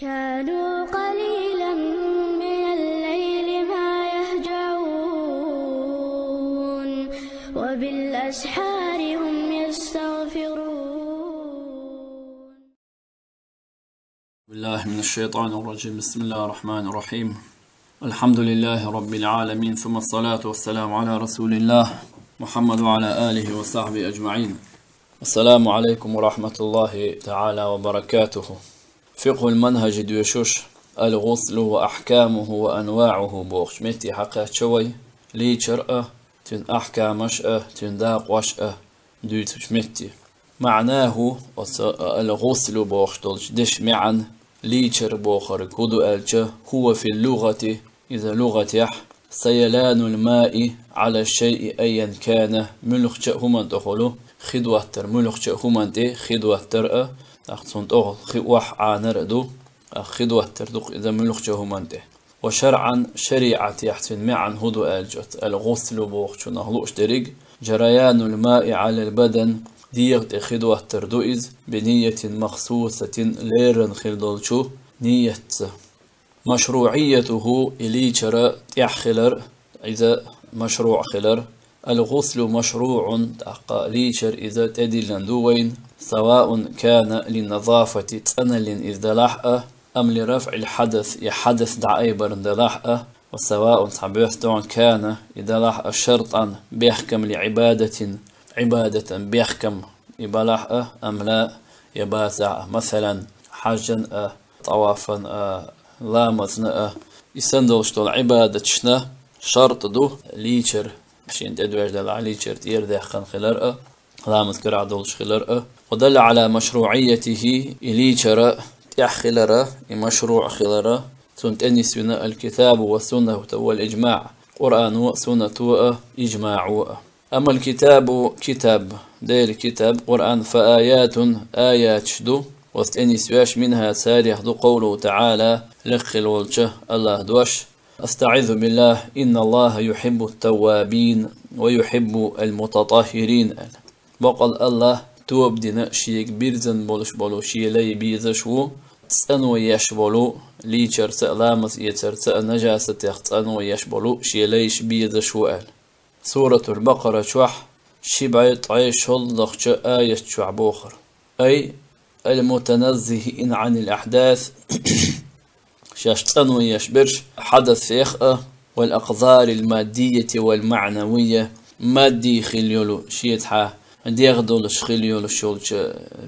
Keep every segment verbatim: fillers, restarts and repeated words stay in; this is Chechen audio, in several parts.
كانوا قليلا من الليل ما يهجعون، وبالأسحار هم يستغفرون. بالله من الشيطان الرجيم. بسم الله الرحمن الرحيم. الحمد لله رب العالمين، ثم الصلاة والسلام على رسول الله محمد وعلى آله وصحبه أجمعين. السلام عليكم ورحمة الله تعالى وبركاته. فقه المنهج доьшуш, الغسل وأحكامه وأنواعه бохучу метте хьакхаьчча вай, лийчар а, цуьнан ахкамаш а, цуьнан дакъош а дуьйцучу метте. معناه, оцу الغسل бохуш долчу дешан маьӀна, лийчар бохург хӀун ду аьлча, هو في اللغة, иза лугӀатехь, سيلان الماء على الشيء أيا كان, муьлххачу а хӀуманна тӀехула хи доттар, муьлххачу а хӀуманна тӀе хи доттар а, тӀаккха цунна тӀехула хи охьа Ӏанар а ду, тӀаккха хи доттар ду-кх иза муьлххачу а хӀуманна тӀе. وشرعا, шариӀатехь цуьнан маьӀна хӀун ду аьлча, الغسل бохучунах лууш дерриг, جريان الماء على البدن, дегӀа тӀе хи доттар ду иза, بنية مخصوصة, леррина хир долчу ниятца. مشروعيته, и лийчар тӀехь хилар, иза машруӀ хилар. الغسل مشروع, тӀаккха лийчар иза тӀедиллина ду вайна, سواء كان للنظافة, цӀаналлин иза далахь а, أم لرفع الحدث, я хьадас дӀаайбарна далахь а, وسواء, цхьа боьрша ду, كان, и далахь а, شرطا, бехкам, لعبادة, Ӏибадатан бехкам и балахь а, أم لا, я бацахь а, масалан, хьажан а, тӀавафан а, ламазна а, и санна долуш долу Ӏибадаташна шарт ду лийчар, шена тӀедоьжна далахь лийчар тӀера даьккхина хилар а, ламаз карахь долуш хилар а. ودل على مشروعيته, и лийчар тӀехь хилар а, и машруӀ хилар а, цунна тӀенисвина الكتاب والسنة والإجماع, Къуръано а, суннато а, ижмаӀо а. أما الكتاب, китаб, Делан китаб, Къуръан, فآيات, аяташ ду, оцу тӀенисвеш, منها, царех ду, قوله تعالى, лекха хилла волчу АллахӀан дош: أستعيذ بالله، إن الله يحب التوابين ويحب المتطهرين, аьлла. Бакъал АллахӀ тоба дина, шега бирзина болуш болу шен лай безаш ву, цӀано еш болу, лийчарца а, ламаз эцарца а, нажасатех цӀано еш болу шен лайш безаш ву, аьлла. Суратул Бакъара чохь ши бӀе ткъе шолгӀачу аят чохь бохура: أي المتنزهين عن الأحداث, шаьш цӀано еш берш, хьадасех а, والأقدار المادية والمعنوية, мадди хилла йолу, шен цхьа дегӀ долуш хилла йолуш йолчу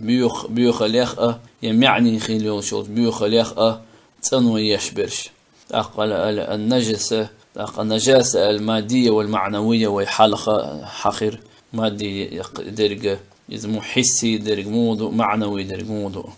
боьх-, боьхалех а, я маьӀни хилла йолуш йолчу боьхалех а цӀано еш берш. ТӀаккха ала, ала, ан-нажаса, тӀаккха нажаса аьлла, маддия вал маънавия вай хьалха хьахира, мадди дерг а, иза мух-, хьисси дерг муха ду, маънави дерг муха ду.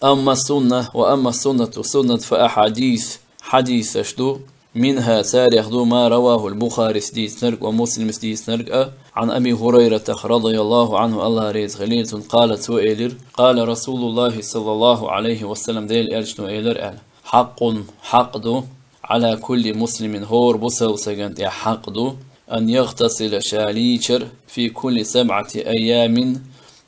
Амма сунна, ва амма суннату, суннат, фа ахьадис, хьадисаш ду, минха, царех ду, ма равахул Бухарис дийцинарг ва Муслимс дийцинарг а, Ӏан Аби Хурайратах, радияллаху Ӏанху, Аллах реза хилийла цунна, къала, цо элира, къала Расулуллахи, саллаллаху Ӏалайхи ва саллам, Делан Элчано элира аьлла. Хьакъун, хьакъ ду, Ӏала кулли муслимин, хӀора бусалба сагана тӀехь хьакъ ду, ан ягътасила, ша лийчар, фи кулли сабъати айямин,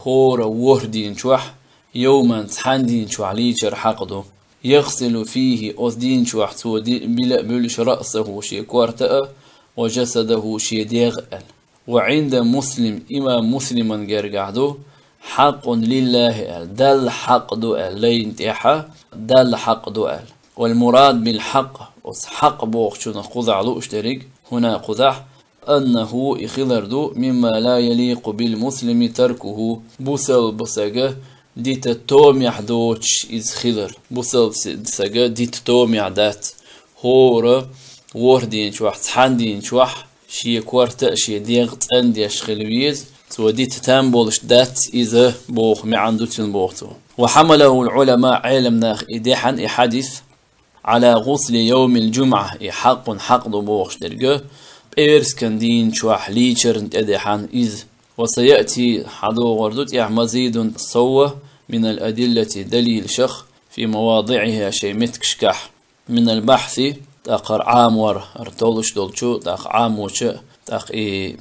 хӀора ворхӀ дийна чохь, йовман, цхьана дийна чохь лийчар хьакъ ду. Ягъсилу фихи, оцу дийна чохь цо ди-, била а буьллуш, раъсаху, шен корта а, ва жасадаху, шен дегӀ а аьлла. Ва Ӏинда Муслим, имам Муслиман гергахь ду, хьакъун лиллахи аьлла, Далла хьакъ ду аьлла, лайна тӀехьа Далла хьакъ ду аьлла. Вал мурад бил хьакъ, оцу хьакъ бохучунах кхузахь лууш дерриг, хӀуна кхузахь, аннаху, и хилар ду, мимма ла яликъу бил муслими таркуху, бусалба сага дита томехь доцуш иза хилар. Бусалба с-, сага дита томехь дац. ХӀора ворхӀ дийна чохь, цхьана дийна чохь, шен корта а, шен дегӀ а цӀандеш хила веза, цо дита там болуш дац иза, боху маьӀна ду цуьнан, боху цо. Ва хьамалахул Ӏулама, Ӏелам наха и дехьна, и хьадис, Ӏала гъусли йовмил джумъа, и хьакъун хьакъ ду бохуш дерг, пӀераскан дийна чохь лийчарна тӀедехьна иза. Ва саяти, хьадогӀур ду тӀехь, мазидун, совгӀа, минал адиллати, далилашах, фи мавадиӀиха, шайн меттигашкахь. Минал бахьси, тӀаккха хӀара Ӏамор, хӀара толлуш долчу, тӀаккха Ӏамочу, тӀаккха и,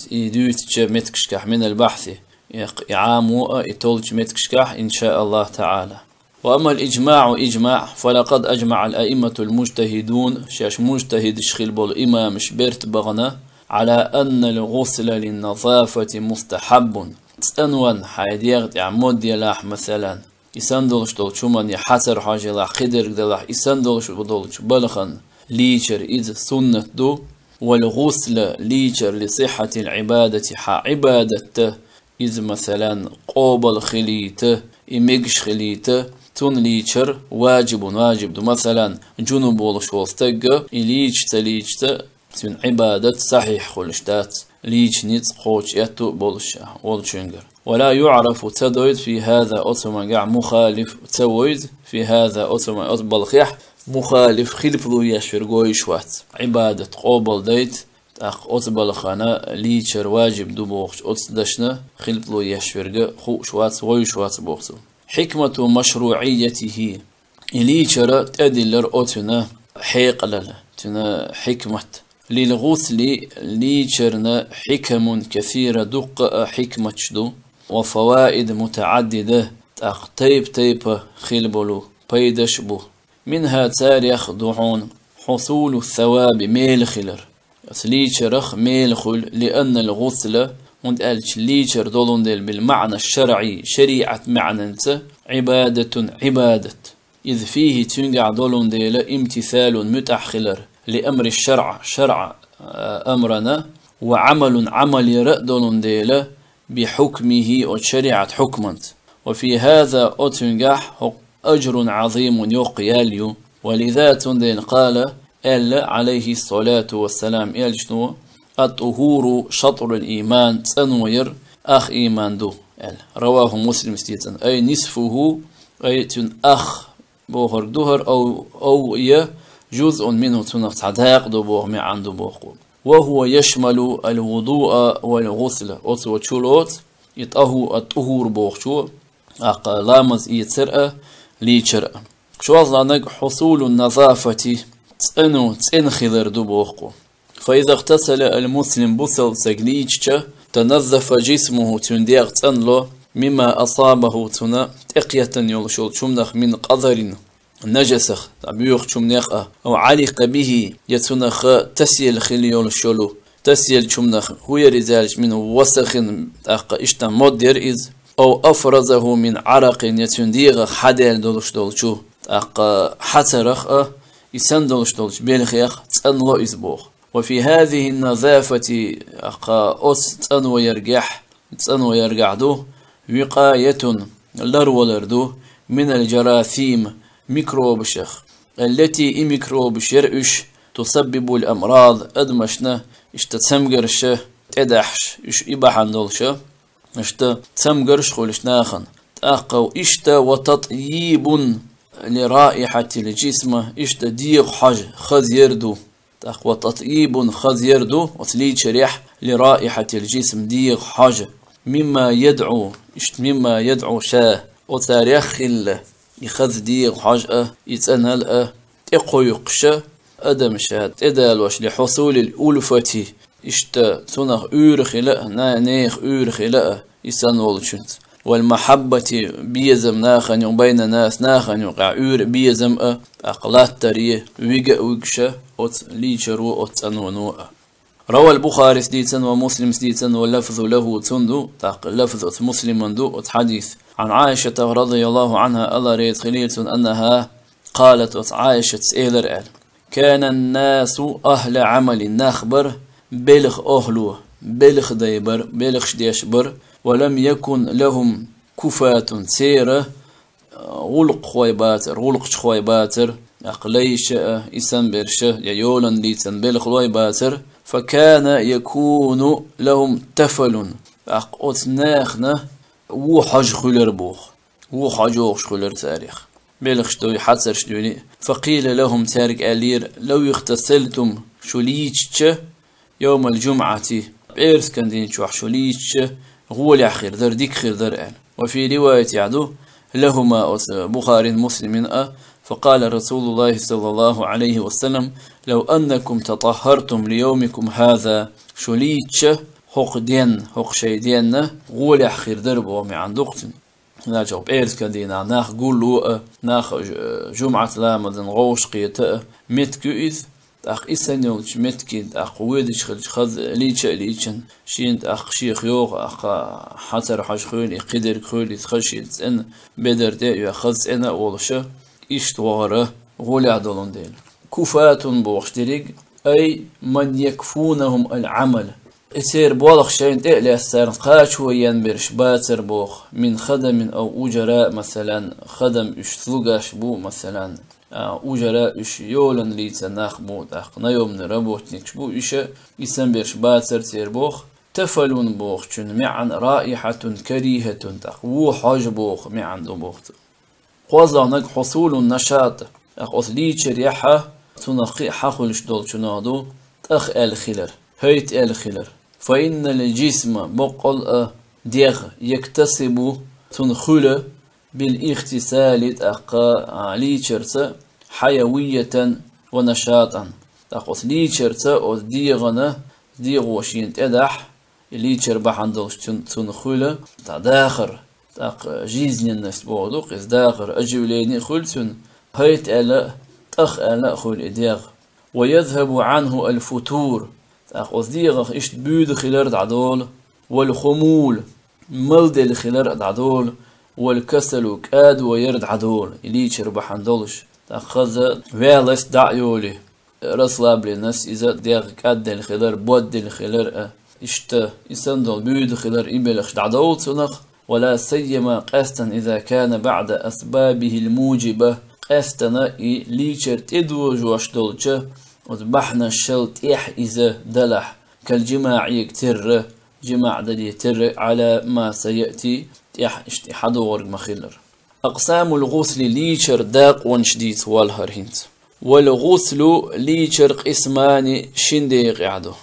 и дуьйцучу меттигашкахь, минал бахьси, и, и Ӏамо а, и толлучу меттигашкахь, иншааллаху таӀала. وأما الإجماع, إجماع, فلقد أجمع الأئمة المجتهدون, шаьш мужтахӀидаш хила болу имамаш берт бахана, على أن الغسل للنظافة مستحب. ЦӀанван хьайн дегӀ тӀехь модда елахь, масалан, и санна долуш долчу хӀуманна хьацар хьожа елахь, кхидерг делахь, и санна долуш долчу балхана лийчар иза суннат ду, والغسل, лийчар, لصحة العبادة, хьан Ӏибадатта иза, масалан, къобал хилийта, и мегаш хилийта, цунна лийчар важибун, важиб ду. Масалан, джунуб волуш волу стагга и лийча ца лийча, цуьнан Ӏибадат сахьихь хуьлуш дац, лийча ницкъ кхочуш аьтту а болуш волчуьнгара. ولا يعرف, ца дойду, في هذا, оцу хӀумангахь, مخالف, ца войду, في هذا, оцу хӀуман, оцу балхехь, مخالف, хилпало еш верг вуьйш вац. Ӏибадат къобал дайта, тӀаккха оцу балхана лийчар важиб ду бохучу оцу дашна хилпало еш верг хууш вац, вуьйш вац боху цо. حكمة مشروعيته. И лийчара тӀедиллар оцуьнан хьекъалалла, цуьнан хьикмат. للغسل, лийчарна, حكم كثيرة, дуккха а хьикматаш ду, وفوائد متعددة, тӀаккха тайп-тайпа хила болу пайдаш а бу. منها, царех ду хьуна, حصول الثواب, мела хилар. Ас лийчарах мела хуьлу, لأن الغسل, хӀунда аьлча лийчар долун дела, بالمعنى الشرعي, шариӀат маьӀнанца, عبادة, Ӏибадат. إذ فيه, цуьнгахь долун дела, امتثال, муьтӀахь хилар, لأمر الشرع, шарӀа, а, амрана, وعمل, Ӏамал яра а долун дела, بحكمه, оцу шариӀат хьукманца. وفي هذا, оцуьнгахь, хӀокху, أجر عظيم, йоккха ял ю. ولذا, цундела, قال, аьлла, عليه الصلاة والسلام, элчано, الطهور شطر الإيمان, цӀанвар ах ийман ду, аьлла. رواه مسلم, дийцина, أي نصفه, أي цуьнан ах бохург ду хӀара, أو, أو, я, جزء منه, цунах цхьа дакъа ду боху маьӀна ду боху. وهو يشمل الوضوء والغسل, оцо чулоцу и тӀаху-, الطهور бохучо, тӀаккха ламаз эцар а, лийчар а. ШолгӀаниг حصول النظافة, цӀано, цӀена хилар ду боху. فإذا اغتسل المسلم, бусалба стаг лийчича, تنظف جسمه, цуьнан дегӀ цӀанло, مما أصابه, цунна тӀекхеттана йолуш йолчу хӀуманах, من قذر, нажасах, цхьа боьхачу хӀуманех а, أو علق به, я цунах тасъелла хила йолуш йолу, тасъеллачу хӀуманах, хӀун яра иза аьлча, من وسخ, тӀаккха иштта модда яра иза, أو أفرزه من عرق, я цуьнан дегӀах хьадаьлла долуш долчу, тӀаккха хьацарах а, и санна долуш долчу белхех цӀанло иза боху. وفي هذه النظافة, тӀаккха оцу цӀанваргахь, цӀанваргахь ду, وقاية, ларвалар ду, من الجراثيم, микробашах, التي, и микробаш яра уьш, تسبب الأمراض, адамашна иштта цамгарш тӀедахьаш, уьш и бахьана долуш, иштта цамгарш хуьлуш нахана. ТӀаккха иштта, وتطييب لرائحة الجسم, иштта дегӀан хьожа, хаза яр ду. ТӀаккха وتطييب, хаза яр ду оцу лийчарехь, لرائحة الجسم, дегӀан хьожа. مما يدعو, иштта مما يدعو, ша, оцарех хилла, и хаза дегӀан хьожа а, и цӀанал а тӀекхойкхуш, адамаша тӀедалош, لحصول الألفة, иштта цунах уьйр хила а, на-, нехан уьйр хила а, и санна волчуьнца. والمحبة, безам нахана юкъа, بين الناس, нахана юкъахь уьйр, безам а, тӀаккха латтаре вига а вуьгуш оцу лийчаро, оцу цӀанвано а. روى البخاري, дийцина, ومسلم, дийцина, واللفظ له, цунна ду, тӀаккха лафз оцу Муслиман ду оцу хьадисан. عن عائشة رضي الله عنها, АллахӀ реза хилийла цунна, أنها قالت, оцу Ӏайшатас элира аьлла: كان الناس أهل عمل, нах бара белхан охӀла, белхан дай бара, белхаш деш бара, ولم يكن لهم كفاة, церан гӀуллакхой бацара, гӀуллакхчухой бацара, тӀаккха лайша а, и санна берш а, я йоланна лийцина белхалой бацара, فكان يكون لهم تفل, тӀаккха оцу нахана вон хьожа хуьлура боху. Вон хьожа йогӀуш хуьлура царех. Белхаш дуй, хьацарш дуьйна. فقيل لهم, цаьрга аьллера: لو اغتسلتم, шу лийчича, يوم الجمعة, пӀераскан дийнахь шу лийчича, гӀолехь хир дара, дика хир дара аьлла. وفي رواية, ду, لهما, оцу Бухарин, Муслимин а, فقال رسول الله صلى الله عليه وسلم: لو أنكم تطهرتم ليومكم هذا, шу лийчича, хӀокху денна, хӀокху шайн денна гӀолехь хир дара боху маьӀна ду-кх цуьнан. Значит, пӀераскан дийнахь нах гулло а, нах ж-, жумӀат ламазан гӀовшкхета а меттиг ю иза. ТӀаккха и санна йолчу меттиге тӀаккха воьдуш хилча, хаза лийча а лийчина, шена тӀаккха шех йогӀу, тӀаккха хьацар хьожа хуьлу, и кхидерг хуьлу, иза хаза шена цӀена бедар тӀе а йоьхна, хаза цӀена а волуша, иштта вахара гӀолехь долун дела. Куфатун бохуш дерриг, ай ман якфунахум аль-Ӏамал. И церан болх шайна тӀе а лаьцна, царна кхачо ен берш бацара боху, мин хадамин ав ужара, масалан, хадам уьш слугаш бу, масалан, а, ужара уьш йолана лийца нах бу, тӀаккха наёмный работникаш бу, уьш а, и санна берш бацара церан боху, тафалун бохучун маьӀна раихьатун карихьатун, тӀаккха вон хьожа боху маьӀна ду боху цо. КхозлагӀниг хьусулун нашат, тӀаккха оцу лийчарехь цунах кхин а хьан хуьлуш долчунах ду, тӀах аьлла хилар, хӀайт аьлла хилар. Фаиннал джисма, боккъал а дегӀ, яктасибу, цунна хуьлу, бил ихтисали, тӀаккха, а, лийчарца, хьаявиятан ва нашатан. ТӀаккха оцу лийчарца, оцу дегӀана, дегӀо шена тӀедахь, и лийчар бахьана долуш цун-, цунна хуьлу, тӀаккха дахар, тӀаккха жизненность боху ду, иза дахар, оживление а хуьлу цуьнан, хӀайт аьлла а, тӀах аьлла а хуьлу и дегӀ. Ва язхабу Ӏанху аль-футур, тӀаккха оцу дегӀах иштта буьйда хилар а дӀадолу, валь-хумул, малделла хилар а дӀадолу, валь-касалу, кӀадо яр а дӀадолу, и лийчар бахьана долуш. ТӀаккха хаза вялость дӀа а йолий, расслабленность, иза дегӀ кӀадделла хилар, бодделла хилар а, иштта, и санна долу буьйда хилар, и белхаш дӀадолу цунах, ва ла сайяма къаьстина иза кана баӀда асбабихил муджиба, къаьстина и лийчар тӀедожош долчу оцу бахьанашшал тӀехь иза далахь, кал-джимаӀига терра, джимаӀ дале терра, Ӏала ма саяти, тӀехь иштта и хьадогӀург ма-хиллара. Акъсамул гӀусли, лийчар дакъонаш дийца валахьара хӀинца. Вал гӀуслу, лийчар, къисмани, шин декъехь ду.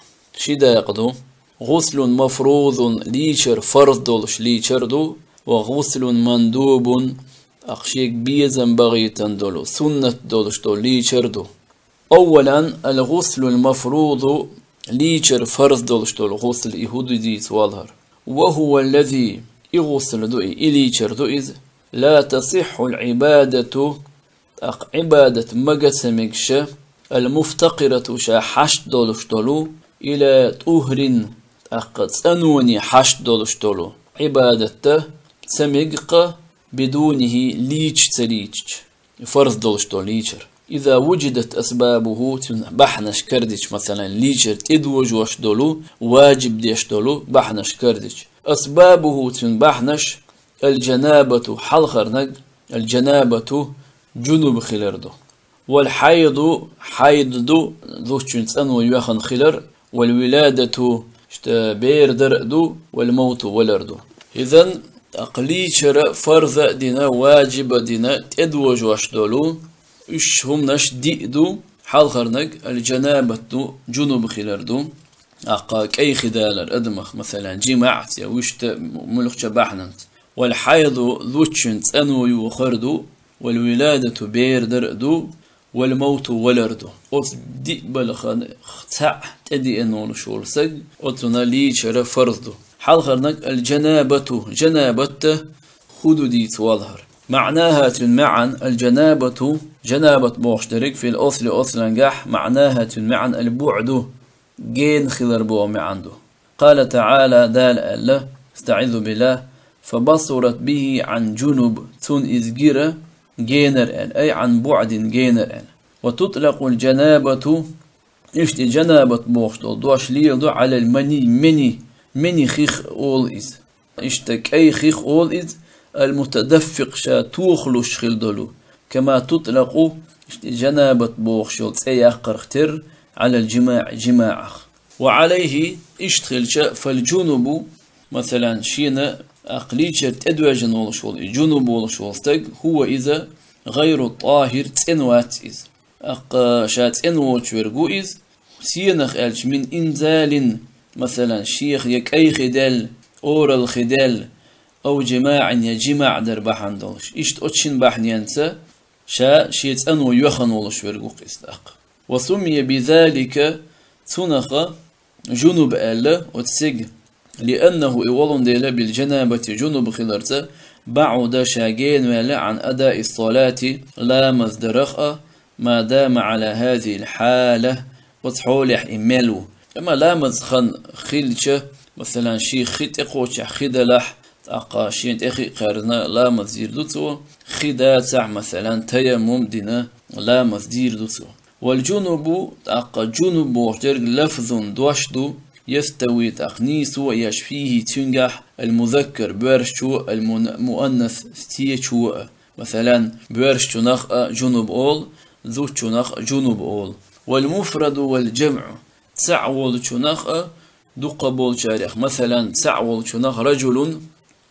Ши дакъа ду. ГӀуслун мафрузун, лийчар фарз долуш лийчар ду, ва гӀуслун мандубун, тӀаккха шега безам бахийтина долу, суннат долуш долу лийчар ду. Аввалан, аль-гӀуслул мафрузу, лийчар фарз долуш долу гӀусл, и хӀун ду дийца валахьара. Ва хӀува ллази, и гӀусл ду и, и лийчар ду иза, ла тасихьхул Ӏибадату, тӀаккха Ӏибадат мага ца мегаш, аль-муфтакъирату, ша хьашт долуш долу, ила тӀухрин, тӀаккха цӀаноне хьашт долуш долу Ӏибадатта ца мега-кх, бидунихи, лийча ца лийчича, фарз долуш долу лийчар. Иза вуджидат асбабуху, цуьнан бахьанаш кардича, масалан, лийчар тӀедожош долу, важиб деш долу бахьанаш кардича. Асбабуху, цуьнан бахьанаш, аль-джанабату, хьалхарнаг, аль-джанабату, джунуб хилар ду. Валь-хьайду, хьайд ду, зудчун цӀано йоьхна хилар, валь-виладату, иштта бер дар а ду, валь-мавту, валар ду. Изан, тӀаккха лийчара фарз а дина, важиб а дина, тӀедожош долу, уьш хӀуманаш диъ ду, хьалхарнаг аль-джанабат ду, джунуб хилар ду. ТӀаккха кӀайхи далар адамах, масалан, джимаӀца я вуьшта муьлххача бахьананца. Валь-хьайду, зудчун цӀано йохар ду, валь-виладату, бер дар а ду, валь-мавту, валар ду. Оцу диъ балхах цхьаъ тӀедеана волуш волу саг, оцунна лийчара фарз ду. Хьалхарнаг аль-джанабату, джанабатта хӀун ду дийца валахьара. МаӀнаха, цуьнан маьӀна, аль-джанабату, джанабат бохуш дерриг, фил осли, ослангахь, маӀнаха, цуьнан маьӀна, аль-буӀду, гена хилар боху маьӀна ду. Къала таӀала, Дала аьлла, астаӀизу биллахӀ, фабасурат бихӀи Ӏан джунуб, цунна иза гира генара аьлла, ай Ӏан буӀдин генара аьлла. Ва тутлакъул джанабату, иштта и джанабат бохуш долу дош леладо Ӏалал мани, мани, мани хих олу иза. Иштта кӀай хих олу иза, аль-мутадаффикъ, ша тохалуш хила долу, кама тутлакъу, иштта и джанабат бохуш йолу цӀе яккхарх терра, Ӏалал джимаӀи, джимаӀах. Ва Ӏалайхи, иштта хилча, фаль-джунубу, масалан, шена аккха лийчар тӀедоьжна волуш волу, и джунуб волуш волу стаг, хӀува иза, гӀайру тӀахӀир, цӀена вац иза. Аккха ша цӀена воцуш верг ву иза, сенах аьлча, мин инзалин, масалан, шех я кӀайхи делла, оралхи делла, ав джимаӀин, я джимаӀ дар бахьана долуш. Иштта оцу шина бахьаненца ша шен цӀано йоьхна волуш верг ву-кх иза тӀаккха. Ва суммия бизалика, цунах джунуб аьлла оцу стеган, лианнаху, и волун дела, биль-джанабати, джунуб хиларца, بعد, ша генаваьлла, عن أداء الصلاة, ламаз дарах а, ما دام على هذه الحالة, оцу хьолехь и мел ву. Амма ламаз хан хилча, масалан, шен хи тӀекхочехь хи делахь, тӀаккха шен тӀе хи а кхаьрна ламаз дийр ду цо, хи дацахь, масалан, таяммум дина ламаз дийр ду цо. والجنب, тӀаккха джунуб бохуш дерг, لفظ, дош ду, يستوي, тӀаккха нийсо а еш, فيه, цуьнгахь, المذكر, боьршачо, المؤنث, стечо а. Масалан, боьршачунах а джунуб олу, зудчунах а джунуб олу. والمفرد والجمع, цхьаъ волчунах а, дуккха болчарех. Масалан, цхьаъ волчунах رجل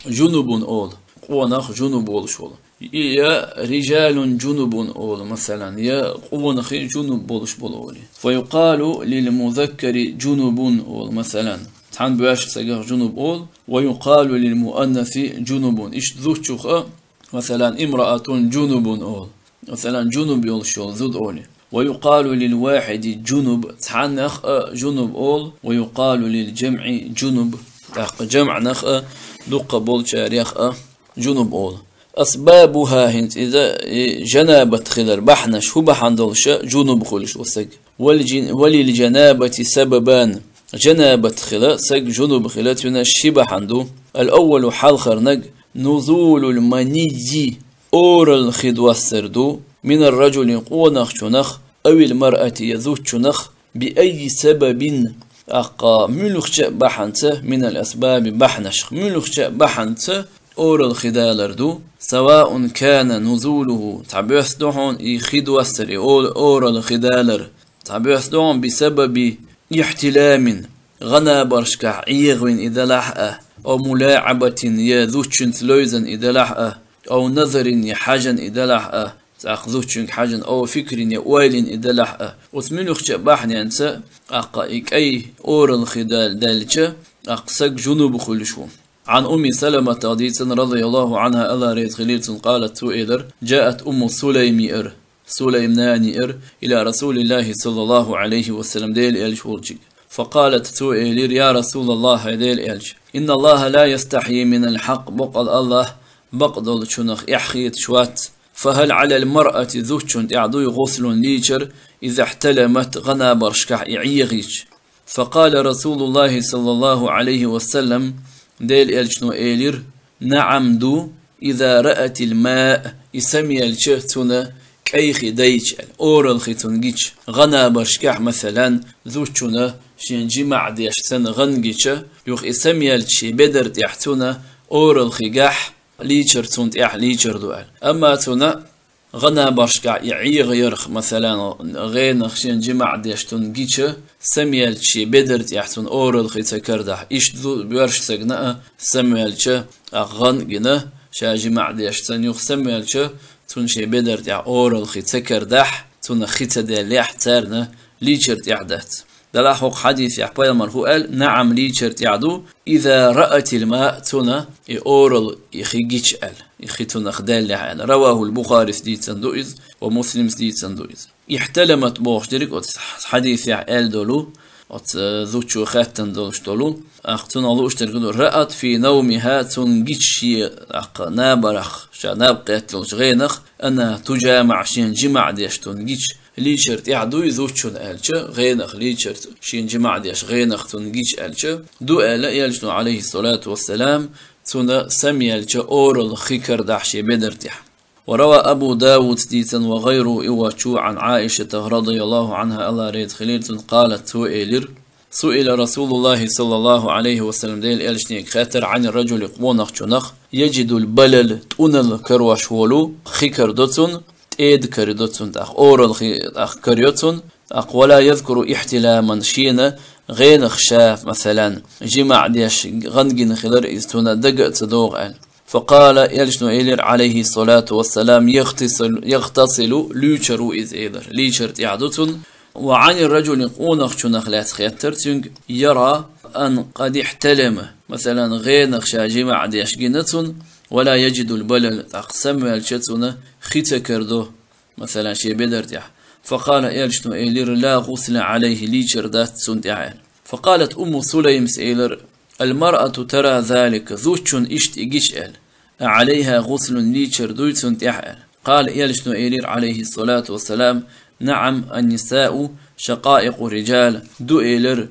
جنب олу, къонах джунуб волуш волу. Я رجال جنب олу, масалан, я къонахий джунуб болуш болу олий. فيقال للمذكر جنب олу, масалан, цхьана боьршачу стагах джунуб олу, ويقال للمؤنث جنب, иштта зудчух а, масалан, امرأة جنب олу. Масалан, джунуб йолуш йолу зуда олий. ويقال للواحد جنب, цхьаннах а джунуб олу, ويقال للجمع جنب, тӀаккха джамӀнах а, дуккха болчарех а джунуб олу. أسبابها, хӀинца иза, и, джанабат хилар бахьанаш, хӀун бахьана долуш а джунуб хуьлуш ву саг. وللج-, وللجنابة سببان, джанабат хила, саг джунуб хила цуьнан ши бахьана ду. الأول, хьалхарниг, نزول المني, оралла хи доссар ду, من الرجل, къонахчунах, أو المرأة, я зудчунах, بأي سبب, тӀаккха муьлххача а бахьанца, من الأسباب, бахьанашх, муьлххача а бахьанца оралла хи далар ду, سواء كان نزوله, цхьабосса ду хьуна и хи доссар, и о-, оралла хи далар, цхьабосса ду хьуна بسبب احتلام, гӀан-набаршкахь Ӏехавина и делахь а, أو ملاعبة, я зудчуьнца левзина и делахь а, أو نظر, я хьаьжна и делахь а, цхьа зудчуьнга хьаьжна, أو فكر, я ойлина и делахь а. Оцу муьлххача а бахьанца, тӀаккха и кӀай оралла хи дал-, даьлча, тӀаккха саг джунуб хуьлуш ву. عن أم سلمة, дийцина, رضي الله عنها, АллахӀ реза хилийла цунна, قالت, цо элира: جاءت أم سليم, Сулайм нана еара, إلى رسول الله صلى الله عليه وسلم, Делан элча волчуьнга. فقالت, цо элира: يا رسول الله, хӀай Делан элча, إن الله لا يستحيي من الحق, бакъ долу АллахӀ бакъ долчунах эхь хеташ вац. فهل على المرأة, зудчунна тӀехь дуй, غسل, лийчар, إذا احتلمت, гӀан-набаршкахь и Ӏехийча? فقال رسول الله صلى الله عليه وسلم, Делан элчано элира: نعم, ду, إذا رأت الماء, и самаелча цунна кӀай хи дайча аьлла, оралла хи цунна гича. ГӀан-набаршкахь, масалан, зудчунна шен джимаӀ деш цунна гӀан гича, юха и самаелча шен бедар тӀехь цунна оралла хи гахь, лийчар цунна тӀехь лийчар ду аьлла. Амма цунна гӀан-набаршкахь и Ӏехаярх, масалан, гӀенах шен джимаӀ деш цунна гича, самаелча шен бедар тӀехь цунна оралла хи ца карадахь. Иштта ду боьршачу стагана а, самаелча, тӀаккха гӀан а гина, ша джимаӀ деш цунна, юха самаелча, цунна шен бедар тӀехь оралла хи ца карадахь, цунна хи ца даьллехь, царна лийчар тӀехь дац. Делахь хӀокху хьадисехь пайхамара хӀун аьлла: نعم, лийчар тӀехь ду, إذا رأت الماء, цунна и оралла и хи гича аьлла, и хи цунах даьллехь аьлла. رواه البخاري, дийцина ду иза, ومسلم, дийцина ду иза. احتلمت бохуш дерг оцу хьадисехь аьлла долу, оцу зудчо хаьттина долуш долу, тӀаккха цунах лууш дерг ду: رأت في نومها, цунна гича шен, тӀаккха набарах, ша наб кхетталучу гӀенах, أنها تجامع, шен джимаӀ деш цунна гича. Лийчар тӀехь дуй зудчунна аьлча, гӀенах лийчар, шен джимаӀ деш гӀенах цунна гича аьлча, ду аьлла элчано, عليه الصلاة والسلام, цунна самаелча оралла хи карадахь шен бедар тӀехь. وروى أبو داود, дийцина, وغيره, и воцчо, عن عائشة رضي الله عنها, АллахӀ реза хилийла цунна, قالت, цо элира: سئل رسول الله صلى الله عليه وسلم, Делан элчанега хаьттира, عن الرجل, къонахчунах, يجد البلل, тӀуналла карош волу, хи карадо цунна, тӀеда карадо цунна тӀаккха, оралла хи тӀаккха карайо цунна, тӀаккха, ولا يذكر احتلاما, шена гӀенах ша, масалан, джимаӀ деш гӀан гина хилар иза цунна дага а ца догӀу аьлла. فقال, элчано элира, عليه الصلاة والسلام: يغتسل, يغتسل, луьйчур ву иза, элира. Лийчар тӀехь ду цунна. وعن الرجل, къонахчунах лаьцна хаьттира цуьнга: يرى أن قد احتلم, масалан, гӀенах ша джимаӀ деш гина цунна, ولا يجد البلل, тӀаккха самаваьлча цунна хи ца карадо, масалан, шен бедар тӀехь. فقال, элчано элира: لا غسل عليه, лийчар дац цунна тӀехь аьлла. فقالت أم سليم, элира: المرأة ترى ذلك, зудчунна иштта и гича аьлла. عليها غسل, лийчар дуй цунна тӀехь аьлла. قال, элчано элира, عليه الصلاة والسلام: نعم, النساء شقائق الرجال, ду элира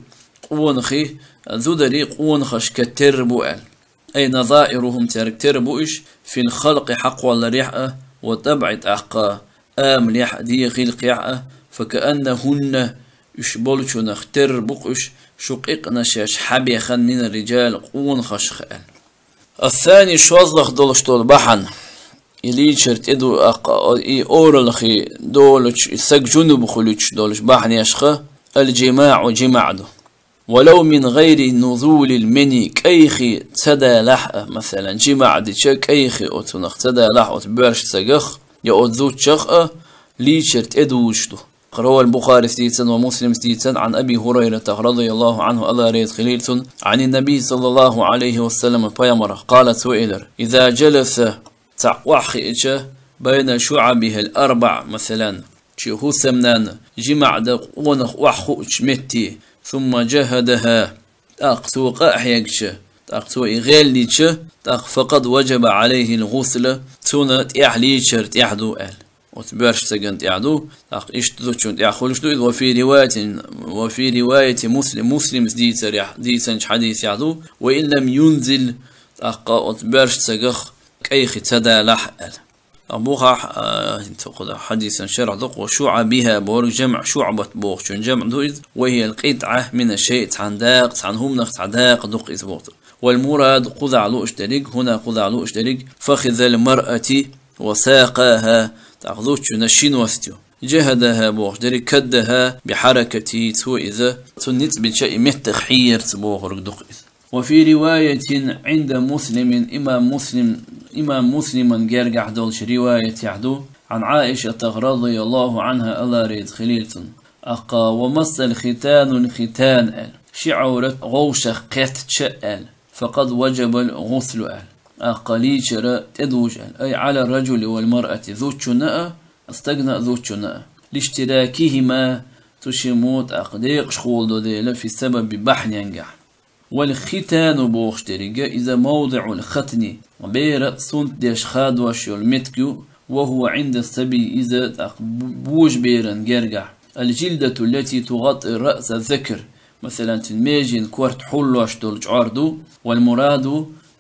къонахий, зударий къонахашка тера бу аьлла. أي نظائرهم, цаьрга тера бу уьш, في الخلق, хьакхолларехь а, والطبع, тӀаккха амалехь а, дегӀа гӀиллакхехь а, فكأنهن, уьш болчунах тера бу-кх уьш, شققن, шаьш хьабехна, من الرجال, къонахашха аьлла. الثاني, шозлагӀа долуш долу бахьана, и лийчар тӀе ду, аккха, и оралхе долучу, и саг жунуб хуьлуьйтуш долуш бахьанешха, الجماع, жимаӀ ду. ولو من غير نزول المني, кӀайхи ца далахь а, масалан, жимаӀ дича кӀайхи оцунах ца далахь оцу боьрша сагах, я оцу зудчах а, лийчар тӀе дузуш ду. رواه البخاري, дийцина, ومسلم, дийцина, عن أبي هريرة رضي الله عنه, Алла реза хилийла цунна, عن النبي صلى الله عليه وسلم, пайхамарах, قال, цо элира: إذا جلس, цхьаъ охьахиъча, بين شعبها الأربع, масалан, шен хӀусамнана жимаӀ дан къонах охьахуучу метте, ثم جهدها, тӀаккха цо къа а хьегча, тӀаккха цо и гӀеллича, тӀаккха فقد وجب عليه الغسل, цунна тӀехь лийчар тӀехь ду аьлла. Оцу боьрша сагана тӀехь ду, тӀаккха иштта зудчунна тӀехь хуьлуш ду иза. وفي رواية, وفي رواية مسلم, Муслимс дийцарехь, дийцинчу хьадисехь ду: وإن لم ينزل, тӀаккха оцу боьрша сагах кӀайхи ца далахь аьлла. Ткъа бухахь, а, хӀинца кху хьадисан шархь ду-кх, وشعبها бохург жамӀ, шуӀбат бохучун жамӀ ду иза, وهي القطعة من الشيء, цхьана дакъа, цхьана хӀуманах цхьа дакъа ду-кх иза бохург. والمراد, кхузахь лууш дерриг, هنا, кхузахь лууш дерриг, فخذ المرأة وساقها, тӀаккха зудчунна ши ност ю. جهدها бохуш дерриг, كدها بحركته, цо иза, цунна ницкъ бича и меттах хьийрца бохург ду-кх иза. وفي رواية عند مسلم, имам Муслим, имам Муслиман гергахь долчу риваятехь ду, عن عائشة رضي الله عنها, Алла реза хилийла цунна, аккха, ومس الختان الختان аьлла, ши Ӏаврат гӀовшах кхеттача аьлла, فقد وجب الغسل аьлла, аккха, лийчар тӀедужу аьлла, أي على الرجل والمرأة, зудчунна а, стагана а, зудчунна а, لاشتراكهما, цу шиммо тӀаккха декъашхула до дела, في السبب, бахьаненгахь. والختان бохуш деррига, иза موضع الختن, бера сунт деш хадош йолу меттиг ю, وهو عند الصبي, иза тӀаккха бу-, божаберан гергахь, الجلدة التي تغطي رأس الذكر, масалан, цуьнан межийн корта хьуллош долу чкъор ду, والمراد,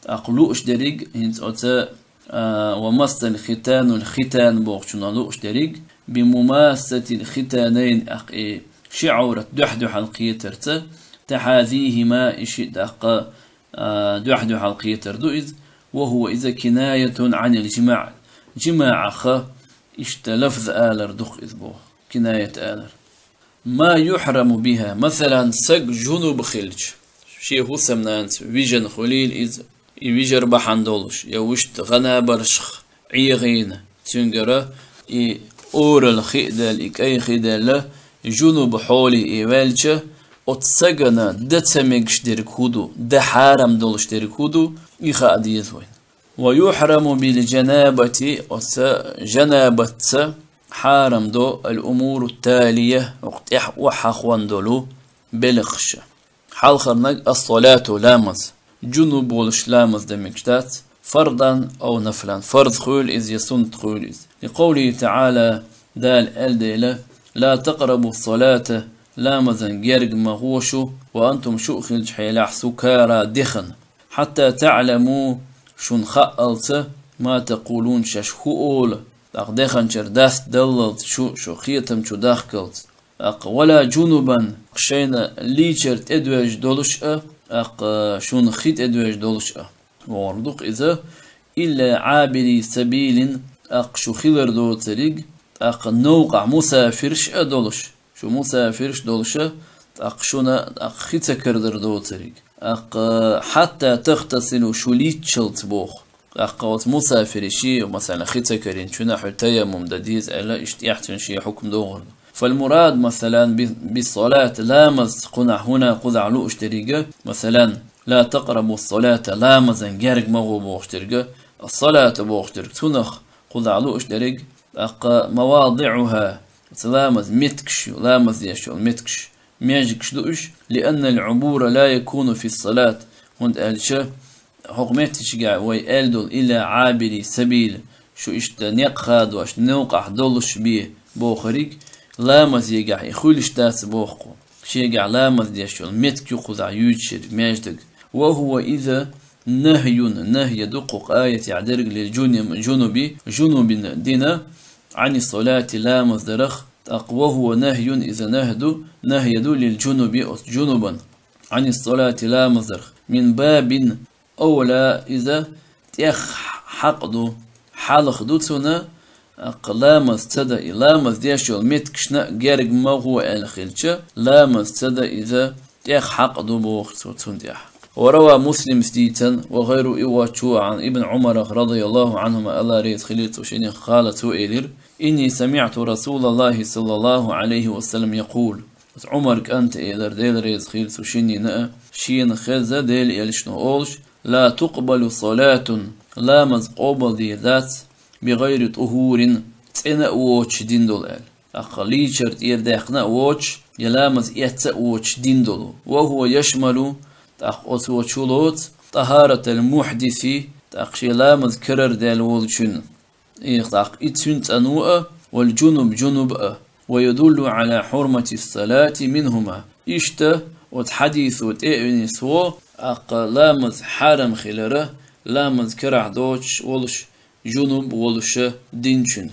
тӀаккха лууш дерриг, хӀинца оцу а, ومس الختان الختان бохучунах лууш дерриг, بمماسة الختانين, аккха, и ши Ӏаврат дуьхь-дуьхьал кхетарца, تحاذيهما, и шиъ тӀаккха, а, дуьхь-дуьхьал кхетар ду иза, وهو, иза, كناية عن الجماع, жимаӀах иштта лафз алар ду-кх иза боху, кинаят алар. ما يحرم بها, масалан, саг жунуб хилча, шен хӀусамнанца вижина хуьлийла иза, и вижар бахьана долуш, я вуьшта гӀанабаршах Ӏехийна, цуьнгара и оралла хи а даьлла, и кӀайхи а даьлла, жунуб хьоле и ваьлча, оцу сагана дан ца мегаш дерг хӀун ду, дан хьарам долуш дерг хӀун ду, и хаа деза вайна. ويحرم بالجنابة, оцу жанабатца хьарам до, الأمور التالية, хӀокху тӀехь охьахондолу белхаш. Хьалхарниг الصلاة, ламаз. Жунуб волуш ламаз дан мегаш дац, فرضا أو نفلا, фарз хуьлу иза я суннат хуьлу иза. لقوله تعالى, Дала аьлла дела: لا تقربوا الصلاة, ламазан герга ма гӀо шу, وأنتم, шу хилча хьелахь, سكارى, дехна. حتى تعلموا, шуна хаалца, ما تقولون, шаьш хӀун олу, тӀаккха деханчара даст даллалц шу, шу кхетам чу дахкалц. ТӀаккха, ولا جنبا, шайна лийчар тӀедоьжна долуш а, тӀаккха шуна хи тӀедоьжна долуш а. ВогӀург ду-кх иза, إلا عابري سبيل, тӀаккха шу хилар доцург, тӀаккха новкъахь мусафирш а долуш. Шу мусафирш долуша, тӀаккха шуна, тӀаккха хи ца карадар доцург. ТӀаккха حتى تغتسلوا, шу лийччалц боху. ТӀаккха оцу мусафире шен, масала, хи ца карийна, цуьнан хьуьнан таяммум дан деза аьлла, иштта эхь цуьнан шен хьукам догӀур ду. فالمراد, масалан, би-, بالصلاة, ламаз кхунахь, хӀуна кхузахь лууш деррига, масалан, لا تقربوا الصلاة, ламазан герга ма гӀо бохуш деррига, الصلاة бохуш дерг цунах кхузахь лууш дерриг, тӀаккха مواضعها, оцу ламаз меттигаш ю, ламаз деш йолу меттигаш, межигаш ду уьш, لأن العبور لا يكون في الصلاة, хӀунда аьлча, хӀокху меттигашкахь вай аьлла долу: «Илла Ӏабири сабил», шу иштта некъ хадош, новкъахь долуш бен бохург, ламазегахь и хуьлуш дац боху. Шегахь ламаз деш йолу меттиг ю кхузахь юьйцуш ерг, маьждиг. «Ва хӀува иза нахьюн», нахья ду кху аятехь дерг, «лил жуни-, жунуби», жунубина дина, «Ӏани салати», ламаз дарах, тӀаккха «ва хӀува нахьюн», иза нахь ду, нахья ду, «лил жунуби», оцу жунубан, «Ӏани салати», ламаз дарах, «мин бабин», «авла», иза тӀех хьакъ ду, хьалха ду цунна, тӀаккха ламаз ца дан, и ламаз деш йолу меттигашна герга ма гӀо аьлла хилча, ламаз ца дан иза тӀех хьакъ ду боху цо цунна тӀехь. «Ва рава», Муслимс дийцина, «ва гӀайрухӀу», и воцчо, «Ӏан Ибн Ӏумара, радияллаху Ӏанхума», Алла реза хилийла цу шиннах, «къала», цо элира: «Инни самиӀту Расулаллахи саллаллаху Ӏалайхи ва саллам якъул». Ӏумар кӀанта элира, Дела реза хилийла цу шиннина а, шена хезна Делан элчано олуш: «Ла тукъбалу салатун», ламаз къобалдийр дац, «би гӀайри тӀухурин», цӀена а воцуш дина долу аьлла. ТӀаккха лийчар тӀера даьккхина а воцуш, я ламаз эцна а воцуш дина долу. «Ва хӀува яшмалу», тӀаккха оцо чулоцу, «тӀахаратал мухьдиси», тӀаккха шен ламаз карара даьлла волчун. И тӀаккха и цуьнан цӀано а, «вал жунуб», жунуб а, «ва ядуллу Ӏала хьурмати салати минхума». Иштта оцу хьадисо тӀе а винисво, тӀаккха ламаз хьарам хилара, ламаз карахь доцуш волуш, жунуб волуша динчун.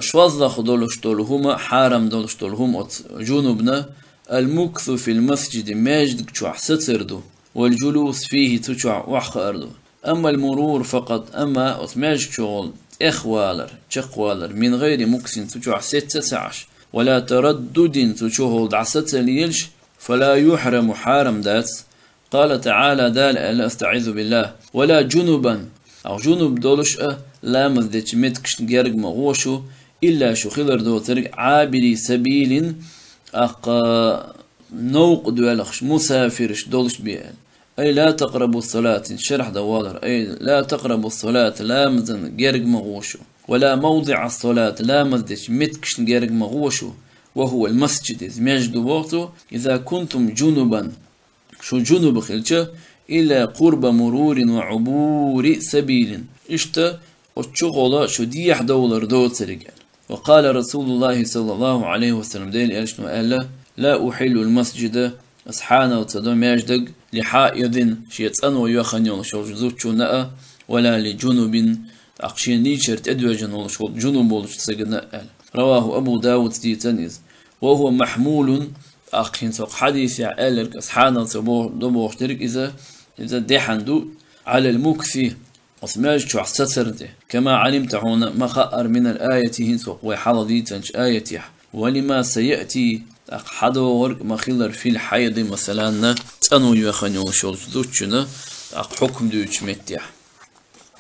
ШозлагӀа долуш долу хӀума, хьарам долуш долу хӀума оцу жунубна, «ал-муксу фил масжиди», маьждиг чохь сацар ду, «вал жулус фихи», цу чохь охьахаар ду. «Аммал мурур факъат», амма оцу маьждиг чухула тӀехвалар, чекхвалар, «мин гӀайри муксин», цу чохь сецца а ца Ӏаш, «ва ла тараддудин», цу чухула дӀаса ца лелаш, «фала юхьраму», хьарам дац. «Къала таӀала», Дала аьлла, астаӀизу биллахӀ: «ва ла жунубан», тӀаккха жунуб долуш а, ламаз дечу меттигашна герга ма гӀо шу, «илла», шу хилар доцург, «Ӏабири сабилин», тӀаккха новкъа доьлхуш, мусафираш долуш бен аьлла. «Ай ла такърабу салат», шархь дан валар, «ай ла такърабу салат», ламазан герга ма гӀо шу, «ва ла мавдиӀа салат», ламаз дечу меттигашна герга ма гӀо шу, «ва хӀува ал-масжид», иза маьждиг ду боху цо, «иза кунтум жунубан», шу жунуб хилча, «илла къурба мурурин ва Ӏубури сабилин». Иштта оцу чухула шу дехьадовлар доцург аьлла. «Ва къала Расулуллахи саллаллаху Ӏалайхи ва саллам», Делан элчано аьлла: «Ла ухьиллу ал-масжида», ас хьанал ца до маьждиг, «ли хьаидин», шен цӀано йоьхна йолуш йолчу зудчунна а, «ва ла ли жунубин», тӀаккха шен лийчар тӀедоьжна волуш волу жунуб волчу стагана а аьлла. «РавахӀу», Абу Давуда дийцина иза. «Ва хӀува махьмулун», тӀаккха хӀинца хӀокху хьадисехь аьлларг ас хьанал ца бо-, до бохуш дерг иза, иза дехьна ду, «Ӏалал мукси», оцу маьждиг чохь сацар тӀе, «кама Ӏалимта», хьуна ма хаъара, «минал аяти», хӀинца хӀокху вай хьалха дийцинчу аятехь, «ва лима саяти», тӀаккха хьадогӀург ма хилар, «фил хьайди», масалан, цӀано йоьхна йолуш йолчу зудчунна, тӀаккха хьукам дуьйцучу меттехь.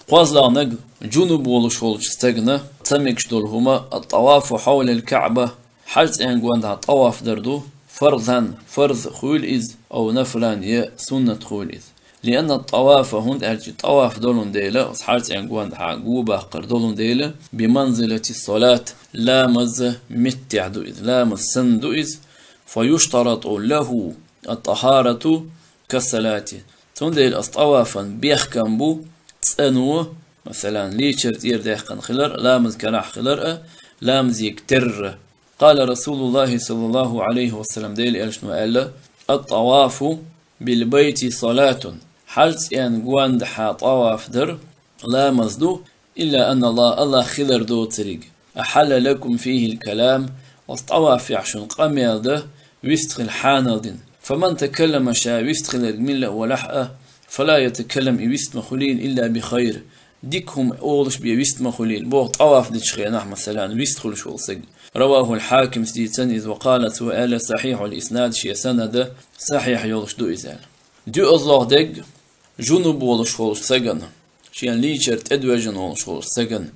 КхозлагӀниг, жунуб волуш волчу стагана ца мегаш долу хӀума, «ат-тӀавафу хьавлал КаӀба», Хьаьж-цӀен гондахьа тӀаваф дар ду, фарзан, фарз хуьлу иза, ав нафлан, я суннат хуьлу иза. «Лианна ат-тӀавафа», хӀунда аьлча тӀаваф долун дела, оцу Хьаьж-цӀен гондахьа гобаккхар долун дела, «би манзилати салат», ламаз меттехь ду иза, ламаз санна ду иза, «фа юштарату лахӀу ат-тӀахӀарату кас-салати». Цундела оцу тӀавафан бехкам бу цӀано, масалан, лийчар тӀера даьккхина хилар а, ламаз карахь хилар а, ламазега терра. «Къала Расулуллахи саллаллаху Ӏалайхи ва саллам», Делан элчано аьлла: «Ат-тӀавафу бил-байти салатун». Хьаьж-цӀен гондахьа тӀаваф дар ламаз ду, «илла анна АллахӀ», АллахӀ хилар доцург. «Ахьалла лакум фихил калам», оцу тӀавафехь шуна къамел дан вистхила хьанал дина. «Фаман такаллама», ша вистхиларг милла а валахь а, «фала ятакаллам», и вист ма хуьлийла, «илла би хайр», дика хӀума олуш бен вист ма хуьлийла, боху тӀаваф дечу хенахь, масалан, вист хуьлуш волу стаг. «РавахӀул Хьакимс», дийцина иза, «ва къала», цо аьлла, «сахьихьул иснад», шен санада сахьихь йолуш ду иза аьлла. ДоьазлагӀа дерг, жунуб волуш волчу стагана, шен лийчар тӀедоьжна волуш волчу стагана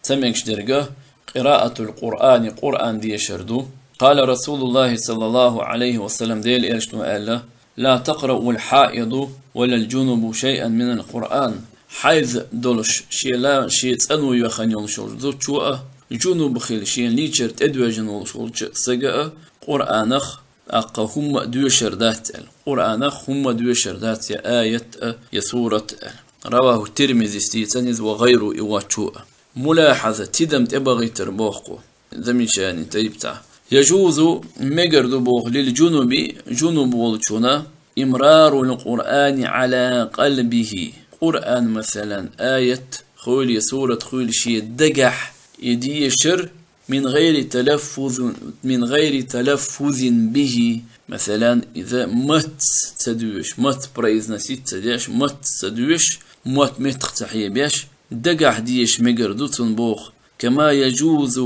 ца мегаш дерг, «къираатул Къуръани», Къуръан дешар ду. «Къала Расулуллахи саллаллаху Ӏалайхи ва саллам», Делан элчано аьлла: «Ла такъраул хьаиду валал жунубу шайъан минал Къуръан». Хьайз долуш, шен ла-, шен цӀано йоьхна йолуш йолчу зудчо а, жунуб хилла шен лийчар тӀедоьжна волуш волчу стага а Къуръанах тӀаккха хӀумма а доьшур дац аьлла. Къуръанах хӀумма а доьшур дац, я аят а, я сурат а аьлла. رواه الترمذي, стийцан из, وغيره, и воцчо а. ملاحظة, тидам тӀебахийтар боху. Замечание тайпа цхьа. يجوز, мегар ду боху, للجنب, жунуб волчунна, إمرار القرآن على قلبه. Къуръан, масалан, аят хуьлий, сурат хуьлий шен дагахь и дешар, من غير تلفظ, من غير تلفظ به. Масалан, иза матца ца доьшуш, мат произносить ца деш, матца ца доьшуш, мотт меттах ца хьебеш, дагахь деша мегар ду цунна боху. كما يجوز,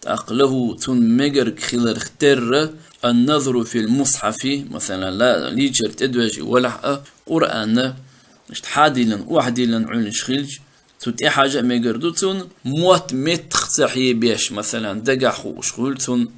тӀаккха, له, цунна мегарг хиларх терра, النظر في المصحف, масалан, ла-, лийчар тӀедоьжий валахь а, Къуръанна, иштта хьадиллина, охьадиллина Ӏуьллуш хилча, цу тӀехьажа а мегар ду цунна, мотт меттах ца хьебеш, масалан, дагахь хууш хуьлу цунна,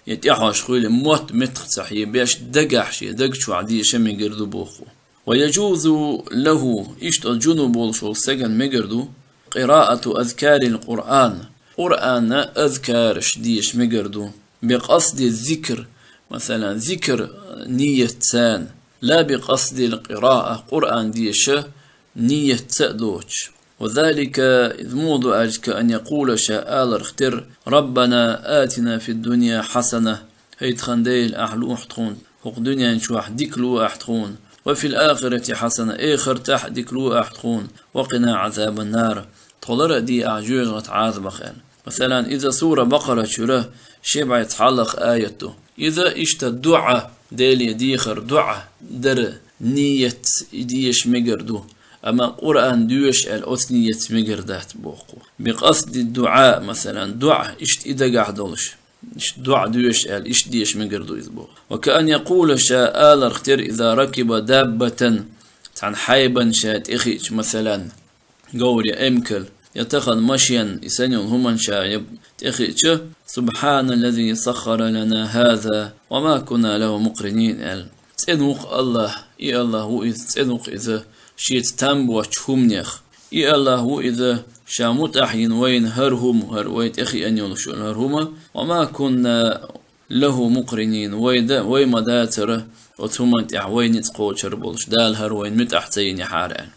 я тӀехьожуш хуьлу, мотт меттах ца хьебеш, дагахь шен даг чохь деша мегар ду боху. ويجوز له, иштта оцу жунуб волуш волу стагана мегар ду, قراءة أذكار القرآن, Къуръанна азкараш деша мегар ду, بقصد الذكر, масалан, зикр ниятца, لا بقصد القراءة, Къуръан деша ниятца а доцуш. وذلك, иза муха ду аьлча, كأن يقول, ша аларх терра: ربنا آتنا في الدنيا حسنة, хӀай тхан Дела, ахь луо ахь тхуна, хӀокху дуьнен чохь дика луо ахь тхуна, وفي الآخرة حسنة, эхартахь а дика луо ахь тхуна, وقنا عذاب النار, тхо лара а де ахь жоьжахатин Ӏазабах, аьлла. Масалан, иза сура Бакъара чуьра ши бӀе цхьаллах аят ду. Иза иштта дуӀа, Деле дехар дуӀа дара ниятца и деша мегар ду, амма Къуръан доьшу аьлла оцу ниятца мегар дац боху. بقصد الدعاء, масалан, дуӀа иштта и дагахь долуш. Иштта дуӀа доьшу аьлла, иштта деша мегар ду иза боху. وكأن يقول, ша аларх терра: إذا ركب دابة, цхьана хьайбан ша тӀехиъча, масалан, говр я эмкал, я тахана машен, и санна йолу хӀуманна ша я тӀехиъча: سبحان الذي سخر لنا هذا وما كنا له مقرنين, аьлла. ЦӀена ву-кх АллахӀ, и АллахӀ ву иза, цӀена ву-кх иза, шеца там боцчу хӀуманех. И АллахӀ ву иза, ша муьтӀахь йина вайна хӀара хӀума, хӀара вай тӀехиъна йолуш йолу хӀара хӀума, وما كنا له مقرنين, вай дан, вай ма дацара оцу хӀуманна тӀехь вай ницкъ кхочур болуш, Дала хӀара вайна муьтӀахь ца йинехьара, аьлла.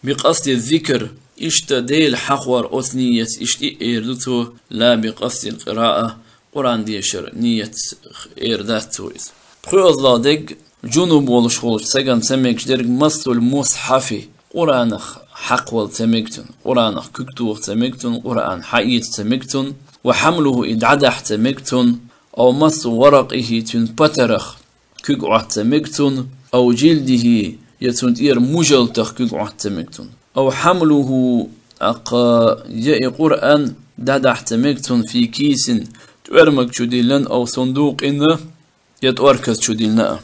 بقصد الذكر, иштта Дела хьахор оцу ниятца иштта и а эр ду цо, لا بقصد القراءة, Къуръан дешар ниятца эр дац цо иза. ПхоьазлагӀа дерг, жунуб волуш волчу стагана ца мегаш дерг, مس المصحف, Къуръанах хьакхавала ца мега цунна, Къуръанах куьг тоха ца мега цунна, Къуръан хьаэца ца мега цунна, وحمله, и дӀадахьа ца мега цунна, أو مس ورقه, цуьнан патарах куьг Ӏотта ца мега цунна, أو جلده, я цунна тӀера мужалтах куьг Ӏотта ца мега цунна. أو حمله, тӀаккха я и Къуръан дӀадахьа ца мега цунна, في كيس, тӀоьрмаг чу диллина, أو صندوق, я тӀорказ чу диллина а.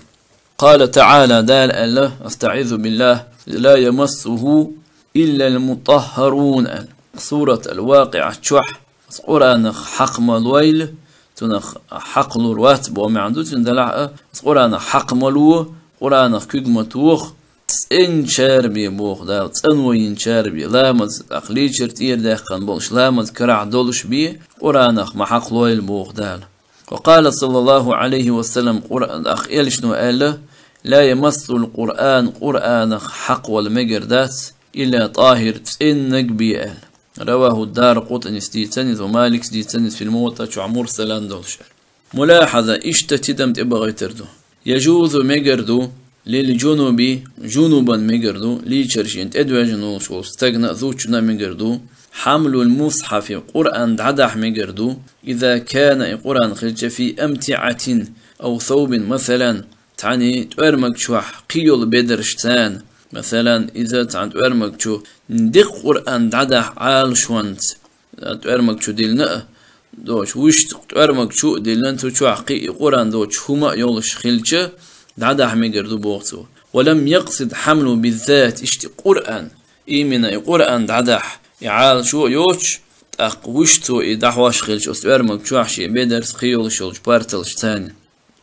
قال تعالى, Дала аьлла, أستعيذ بالله, لا يمسه إلا المطهرون, аьлла. Сурат Ал-ВакъиӀа чохь, Ас Къуръанах хьакха ма лойла, цунах хьакхалур вац боху маьӀна ду цуьнан делахь а, ас Къуръанах хьакха ма ло, Къуръанах куьг ма тоха, цӀенчара бен боху Дала, цӀано йинчара бен, ламаз, тӀаккха лийчар тӀера даьккхина болуш, ламаз карахь долуш бен, Къуръанах ма хьакха лойла боху Дала. وقال صلى الله عليه وسلم, Къуръан, тӀаккха элчано аьлла, لا يمس القرآن, Къуръанах хьакхавала мегар дац, إلا طاهر, цӀеннаг бен аьлла. رواه الدارقطني, дийцина иза, ومالك, дийцина иза, في الموطأ чохь мурсалан долуш аьлла. ملاحظة, иштта тидам тӀебахийтар ду. يجوز, мегар ду, للجنب, жунубан мегар ду, лийчар шена тӀедоьжна волуш волу стагана а, зудчунна а мегар ду, حمل المصحف, Къуръан дӀадахьа мегар ду, إذا كان, и Къуръан хилча, في أمتعة أو ثوب, масалан, цхьана тӀоьрмаг чохь кхин йолу бедарш царна. Масалан, иза цхьана тӀоьрмаг чу дикка Къуръан дӀадахьа Ӏалашонца, тӀоьрмаг чу диллина а доцуш, вуьшта тӀоьрмаг чу а диллина, цу чохь кхин и Къуръан доцуш хӀума а йолуш хилча, дӀадахьа мегар ду боху цо. ولم يقصد حمله بالذات, иштта Къуръан, именно и Къуръан дӀадахьа и Ӏалашо а йоцуш, тӀаккха вуьшта цо и дӀахьош хилча оцу тӀоьрмаг чохь шен бедарца кхин йолуш йолчу парталш царна.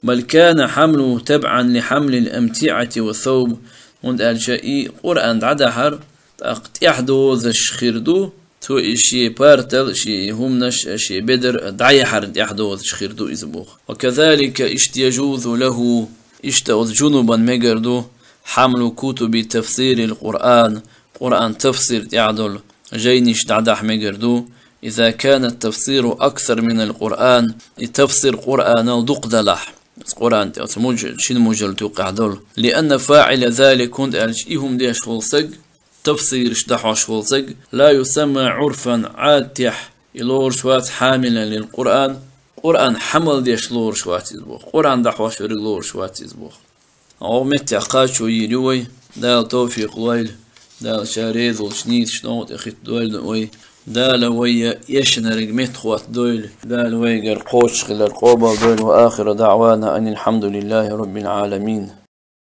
بل كان حمله تبعا لحمل الأمتعة والثوب, хӀунда аьлча и Къуръан дӀадахьар тӀаккха тӀаьхьадозаш хир ду, Цо и шен партал, шен хӀуманаш, шен бедар дӀаяхьар тӀехь доцуш хир ду иза боху. وكذلك, иштта, يجوز له, иштта оцу жунубан мегар ду, حمل كتب تفسير القرآن, Къуръан тафсир тӀехь долу жайнаш дӀадахьа мегар ду, إذا كان التفسير أكثر من القرآن, и тафсир Къуръанал дукха далахь. Къуръан тӀе оцу муж-, шина мужалла тӀехь долу. لأن فاعل ذلك, хӀунда аьлча и хӀума деш волу саг, тафсираш дахьош волу саг, لا يسمى عرفا, Ӏадатехь, и лоруш вац, حاملا للقرآن, Къуръан хьамал деш лоруш вац иза боху, Къуръан дахьош верг лоруш вац иза боху. Оха меттехь кхачо йийр ю вай, Дала тавфикъ лойла, Дала Ша реза волчу нийсачу новкъа тӀе хӀитта дойла вай, Дала вай эшнарг меттахӀотта дойла, Дала вайгара кхочуш хилар къобал дойла. وآخر دعوانا أن الحمد لله رب العالمين.